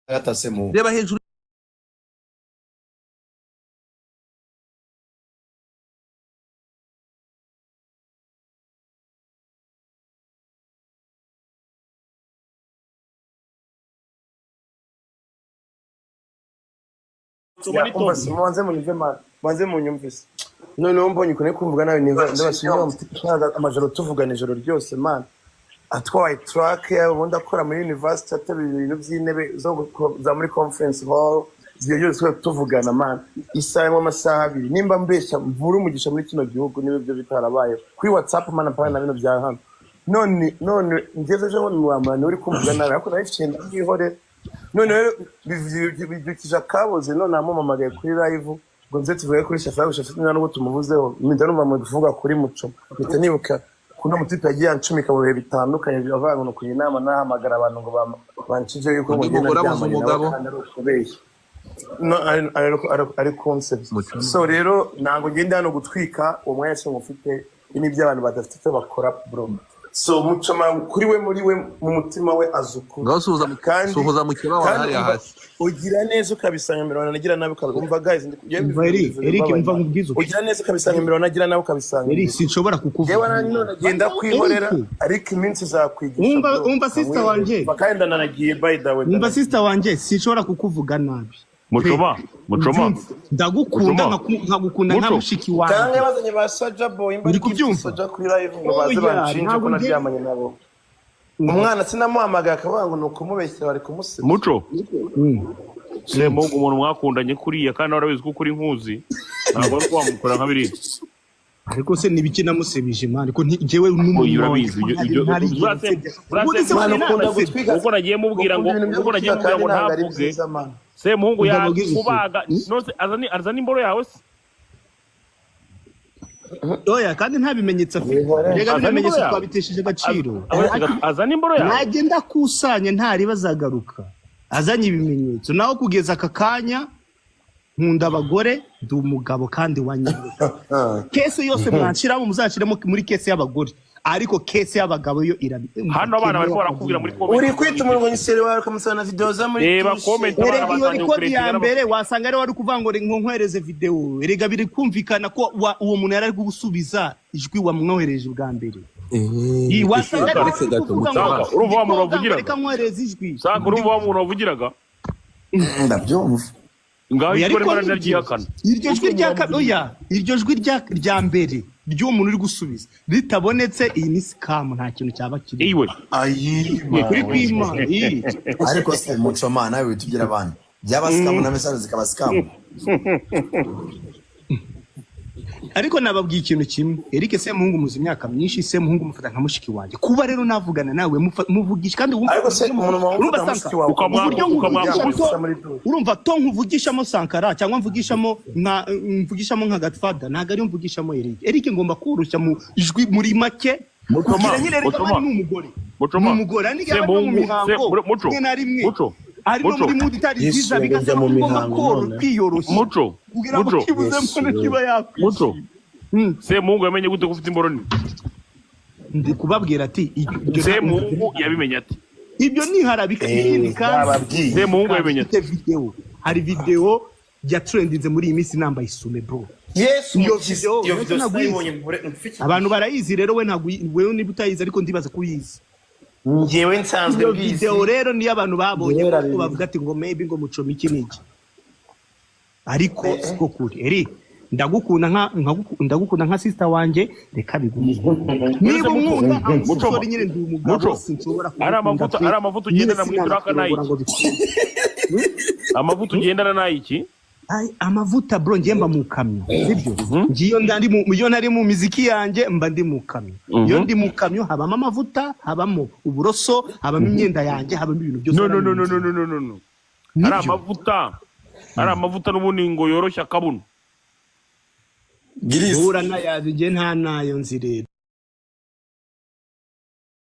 Ata Semuhungu. Reba hejuru. Mucoma ni Umva top. se, mubanze munyumve man, mubanze munyumve se. Noneho mbonye ukuntu ari kumvuga nawe, nimva ndabashimira umutima. Amajoro tuvugana ijoro ryose, man, atwaye truck, ubundi akora muri university, ateruye ibintu by'intebe za muri conference hall. Ibyo byose twari tuvugana, man, isaha imwe, amasaha 2. Nimba mbeshya, mvura umugisha muri kino gihugu niba ibyo bitarabayeho kuri WhatsApp, man, apana na bino bya hano. None ngeze ejo bundi wamana uri kumvuga nabi, ariko narifitiye ndabyihorera. None rero bibyukije akaboze, none namumamagaye kuri live ngo nze tuvuge kuri Shafi. Shafi nta nubwo tumuvuzeho, mpita numva mu kuvuga kuri Muco, mpita nibuka kuno mutipe yagiye ancumika mu bihe bitandukanye, avuga ngo ni ukugira inama, nahamagara abantu ngo bancije yuko Undi ngo ngenda mugore abuze ndyamanye nabo umugabo. kandi ari ukubeshya. No, ari concept. Mucoma. So rero ntabwo ngenda hano gutwika uwo mwanya se mufite, ibi ni iby'abantu badafite icyo bakora, bro. So Mucoma kuri we, muri we, mu mutima we azi ukuri. Ngaho suhuza, Kandi suhuza mukeba wawe kandi hariya umva, hasi. Ugira neza ukabisanga imbere, wanagira nabi umva guys, Umva Eric, Eric, umva nkubwize ukuri. ugira neza ukabisanga imbere, wanagira nabi ukabisanga Eric, imbere. sinshobora kukuvuga. Yewe none agenda kwihorera, Eric. ariko iminsi izakwigisha, Umva, bro. umva sister wanjye. Kandi ndananagiye, by the way. Umva sister wanjye, sinshobora kukuvuga nabi. Mucoma, Mucoma. Ubyumve. Ndagukunda, Mucoma. nkagukunda nka Muco. mushiki Cyangwa wanjye. bazanye ba Saja Boy imba Uri kubyumva? Saja kuri live ngo baze Oya, banshinje ko ntabwo naryamanye nabo. Umwana sinamuhamagaye akavuga ngo ni ukumubeshyera, bari kumusebya. Muco. Semuhungu, umuntu mwakundanye kuriya kandi nawe urabizi ko ukuri nkuzi, ntabwo ari uko wamukora nka biriya. Ariko se nibiki namusebije, man? Ko njyewe n'umuntu Oya, urabizi wanjye ibyo ntarigera urase nsebya. urase Ubundi se Man, wari ukunda narasebye? gutwika. Ubwo nagiye mubwira ngo Ukunda ibintu byo ubwo nagiye gutwika mubwira ngo kandi ntabwo ari ntavuge. byiza, man. Semuhungu Umva mubwize ukuri. yakubaga nose azana imboro yawe se? Oya, kandi nta bimenyetso afite. Wihorere. Rega bino Azana imboro bimenyetso yawe. twabitesheje agaciro. Azana imboro yawe. Nagenda akusanye ntariba azagaruka azanye ibimenyetso. Naho kugeza aka kanya nkunda abagore, ndi umugabo kandi wa nyawe. Case yose mwanshyiramo, muzashyiramo muri case y'abagore, ariko case y'abagabo yo irabi. Hano abana bariko barakubwira muri comment. Uri kwita umuntu ngo ni wawe, ukamusaba na video za muri Reba tushe. comment abana Erega iyo batangiye record ya kuretinga. mbere wasanga ari wari kuvuga ngo ngo nkwereze video. Erega biri kumvikana ko uwo muntu yari ari gusubiza ijwi wamwohereje bwa mbere. Iyi wasanga ari wari Uretse gato, kuvuga ngo Mucoma. Saka, urumva wa muntu ndikoga ngo wavugiraga? reka nkwereze ijwi. Saka, urumva wa muntu wavugiraga? Ndabyumva. Ngaho Oya, ijwi ariko barimo nibyo. araryihakana. Iryo jwi rya oya, iryo jwi rya mbere ry'uwo muntu uri gusubiza ritabonetse, iyi ni scam, nta kintu cyaba kirimo. Iwe. Ayi. Kuri kwima iyi. Ariko se Mucoma, nawe witugira abana byaba scam na message zikaba scam. Ariko nababwiye ikintu kimwe, Eric Semuhungu muzi imyaka myinshi, Semuhungu mufata nka mushiki wanjye. Kuba rero navugana nawe muvugisha kandi wumva Ariko se umuntu urumva wamufata Sankara, mushiki wawe uburyo ukamwaka nkuvugisha ubusa to muri dushe? Urumva to nkuvugishamo Sankara cyangwa mvugishamo nka Godfather, ntabwo ariyo mvugishamo Eric. Eric ngomba koroshya mu ijwi muri make Mucoma, kugira nyine Eric aba Mucoma. ari n'umugore, Mucoma. ni umugore ari aba no mu Semuhungu, mihango Muco, rimwe na rimwe Muco, ari no Muco. muri mood itari Yesu, nziza, njya bigasaba mu ko ugomba mihango none. kwiyoroshya Muco, kugira ngo Muco, kibuzemo Yesu, niba yakwishima. Muco. Semuhungu yamenye gute ko ufite imboro nini? Ndi kubabwira ati ibyo Semuhungu yabimenye ati? Ibyo ni harabika ikindi kandi Yababwiye. Semuhungu yabimenye ati? Mfite video, hari video ya trendinze muri iyi minsi nambaye isume, bro. Yesu Iyo mukiza. video, Iyo video ntabwo sinayibonye, mfite abantu barayizi rero, we ntabwo wewe niba utayizi, ariko ndibaza ko uyizi. Njyewe nsanzwe Iyo mbizi. video rero niyo abantu babonye Guhera ko bibiri. bavuga ati ngo maybe ngo Mucoma iki n'iki, ariko siko kuri. Eri, ndagukunda nka ndagukunda nka sister wanjye, reka bigume niba unkunda. I'm Mucoma. sorry, nyine ndi umugabo, Muco. sinshobora Ari kugukunda amavuta pe. ari amavuta Nyine ugendana mu ituraka sinanakurongora n'ayiki? ngo bikunde. Amavuta ugendana n'ayiki? Ay, amavuta bro, njye mba mu kamyo, sibyo? Ngiyo ndari mu iyo ntari mu miziki yanjye mba ndi mu kamyo. Iyo ndi mu kamyo habamo amavuta, habamo uburoso, habamo imyenda yanjye, habamo ibintu byose. No, no, no, no, no, no, no, no, no, ari Nibyo. amavuta, ari amavuta n'ubundi ngo yoroshya akabuno. Girisi. Uhura nayazi, njye nta nayo nzi rero.